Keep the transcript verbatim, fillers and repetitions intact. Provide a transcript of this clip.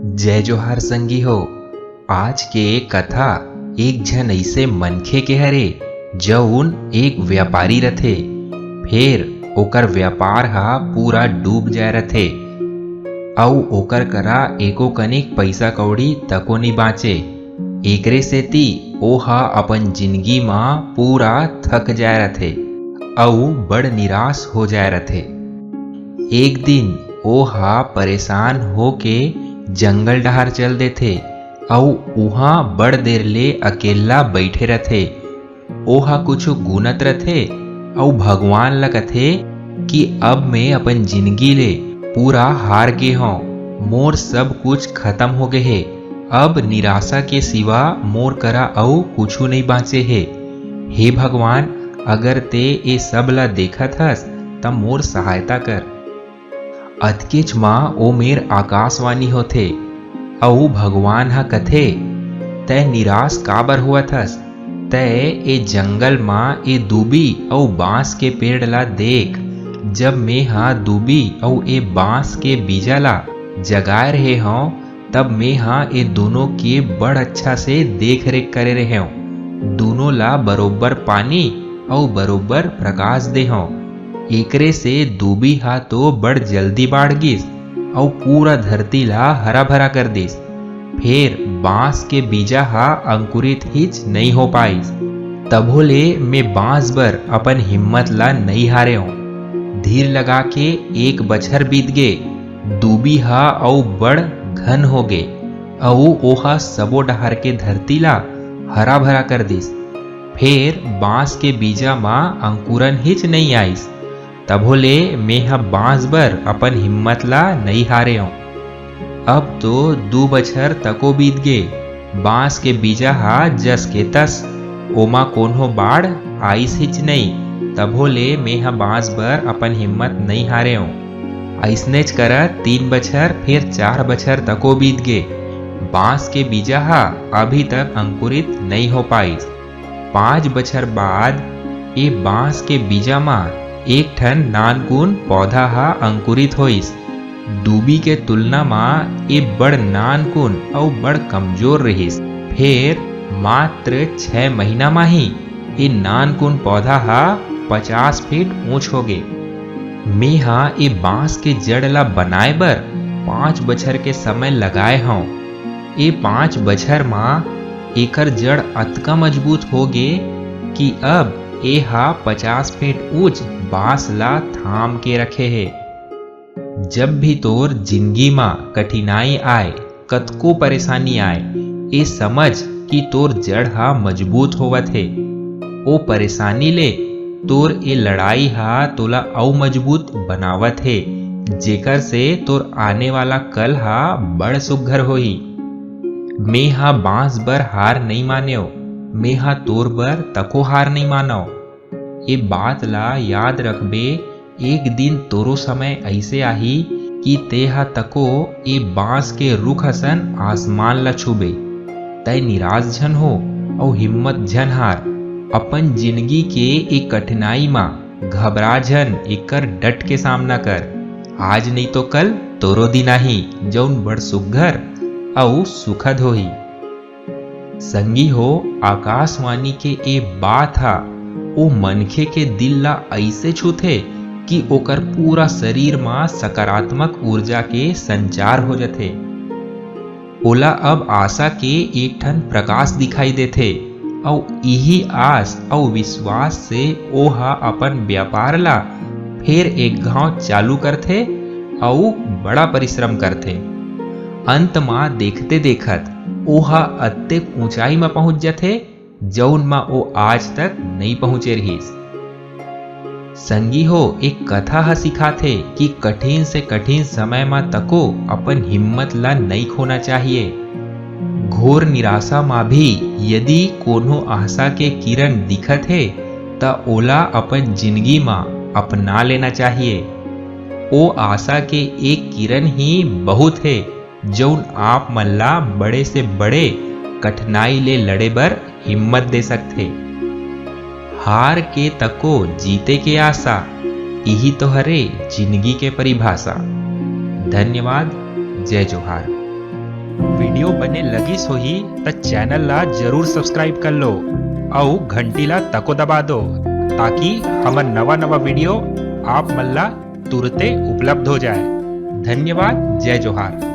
जय जोहार संगी हो। आज के कथा एक झन अइसे मनखे के हरे, जऊन एक व्यापारी रथे। फेर ओकर व्यापार ह पूरा डूब जाय रथे, अऊ ओकर करा एको कनिक पइसा कौड़ी तको नइ बांचे। एकरे सेती ओ ह अपन जिनगी म पूरा थक जाय रथे अऊ बड़ निराश हो जाय रथे। एक दिन ओ ह परेशान होके जंगल डहार चल देथे अऊ उहां बड़ देर ले अकेल्ला बइठे रथे। ओ ह कुछु गुनत रथे अऊ भगवान ल कथे कि अब मैं अपन जिनगी ले पूरा हार गे हंव, मोर सब कुछ खतम हो गे हे। अब निराशा के सिवा मोर करा अऊ कुछु नइ बांचे हे। हे भगवान, अगर तें ए सब ला देखत हस, त मोर सहायता कर। अतकेच म ओ मेर आकाशवाणी होथे, अऊ भगवान ह कथे, "तैं निराश काबर होवत हस? तैं ए जंगल म ए दूबी अऊ बांस के पेड़ ला देख। जब मेंह दूबी अऊ ए बांस के बीजा ला जगाए रहे हंव, तब मेंह ए दूनों के बड़ अच्छा से देख-रेख करे रहेंव। दूनों ला बरोबर पानी अऊ बरोबर प्रकाश देहंव। एकरे से दूबी ह तो बड़ जल्दी बाढ़ गिस अऊ पूरा धरती ला हरा-भरा कर दिस। फेर बांस के बीजा ह अंकुरित हीच नइ हो पाइस। तभो ले मैं बांस बर अपन हिम्मत ला नइ हारेंव।" धीर लगा के एक बछर बीत गे। दूबी ह अऊ बड़ घन हो गे, अऊ ओह सबो डहार के धरती ला हरा-भरा कर दिस। फेर बांस के बीजा म अंकुरन हीच नइ आइस। तभो ले मेंह बांस बर अपन हिम्मत ला नइ हारेंव। अब तो दू बछर तको बीत गे। बांस के बीजा ह जस के तस, ओमा कोनो बाढ़ आइस हीच नइ। तभो ले मेंह बांस बर अपन हिम्मत नइ हारेंव। अइसनेच करत तीन बछर, फेर चार बछर तको बीत गे। बांस के बीजा ह अभी तक अंकुरित नइ हो पाइस। पांच बछर बाद ए बांस के बीजा म एक ठन नानकुन पौधा ह अंकुरित होइस। दूबी के तुलना म ए बड़ नानकुन अऊ बड़ कमजोर रिहिस। फेर मात्र छै महीना म ही ए नानकुन पौधा ह पचास फीट ऊंच हो गे। मेंह ए बांस के जड़ ला बनाए बर पांच बछर के समय लगाए हंव। ए पांच बछर म एकर जड़ अतका मजबूत हो गे कि अब ए ह पचास फीट ऊंच बांस ला थाम के रखे हे। जब भी तोर जिनगी म कठिनाई आय, कतको परेशानी आय, ए समझ कि तोर जड़ ह मजबूत होवत हे। ओ परेशानी ले तोर ए लड़ाई ह तोला अउ मजबूत बनावत हे, जेकर से तोर आने वाला कल ह बड़ सुघ्घर होही। मेंह बांस बर हार नइ मानेंव, मेंह तोर बर तको हार नइ मानंव। ए बात ला याद रखबे, एक दिन तोरो समय अइसे आही कि तेंह तको ए बांस के रूख असन आसमान ला छूबे। तैं निराश झन हो अउ हिम्मत झन हार। अपन जिनगी के ए कठिनाई मा घबरा झन, एकर डट के सामना कर। आज नइ तो कल तोरो दिन आही, जउन बड़ सुघ्घर अउ सुखद होही। संगी हो, आकाशवाणी के ए बात ह ओ मनखे के दिल ला अइसे छूथे कि ओकर पूरा शरीर म सकारात्मक ऊर्जा के संचार हो जथे। ओला अब आशा के एक ठन प्रकाश दिखाई देथे, अउ इही आस अउ विश्वास से ओ ह अपन व्यापार ला फेर एक घांव चालू करथे अउ बड़ा परिश्रम करथे। अंत म देखते देखत ओ ह अतेक ऊंचाई म पहुंच जथे, जउन म ओ आज तक नइ पहुंचे रिहिस। संगी हो, एक कथा ह सिखाथे कि कठिन से कठिन समय म तको अपन हिम्मत ला नइ खोना चाहिए। घोर निराशा म भी यदि कोनो आशा के किरण दिखत हे, त ओला अपन जिनगी म अपना लेना चाहिए। ओ आशा के एक किरण ही बहुत हे, जउन आप मन ला बड़े से बड़े कठिनाई ले लड़े बर हिम्मत दे सकथे। हार के तको जीते के आशा, इही तो हरे जिनगी के परिभाषा। धन्यवाद। जय जोहार। video बने लगिस होही त channel ला जरूर subscribe कर लो अउ घंटी ला तको दबा दो, ताकि हमर नवा नवा video आप मन ला तुरते उपलब्ध हो जाए। धन्यवाद। जय जोहार।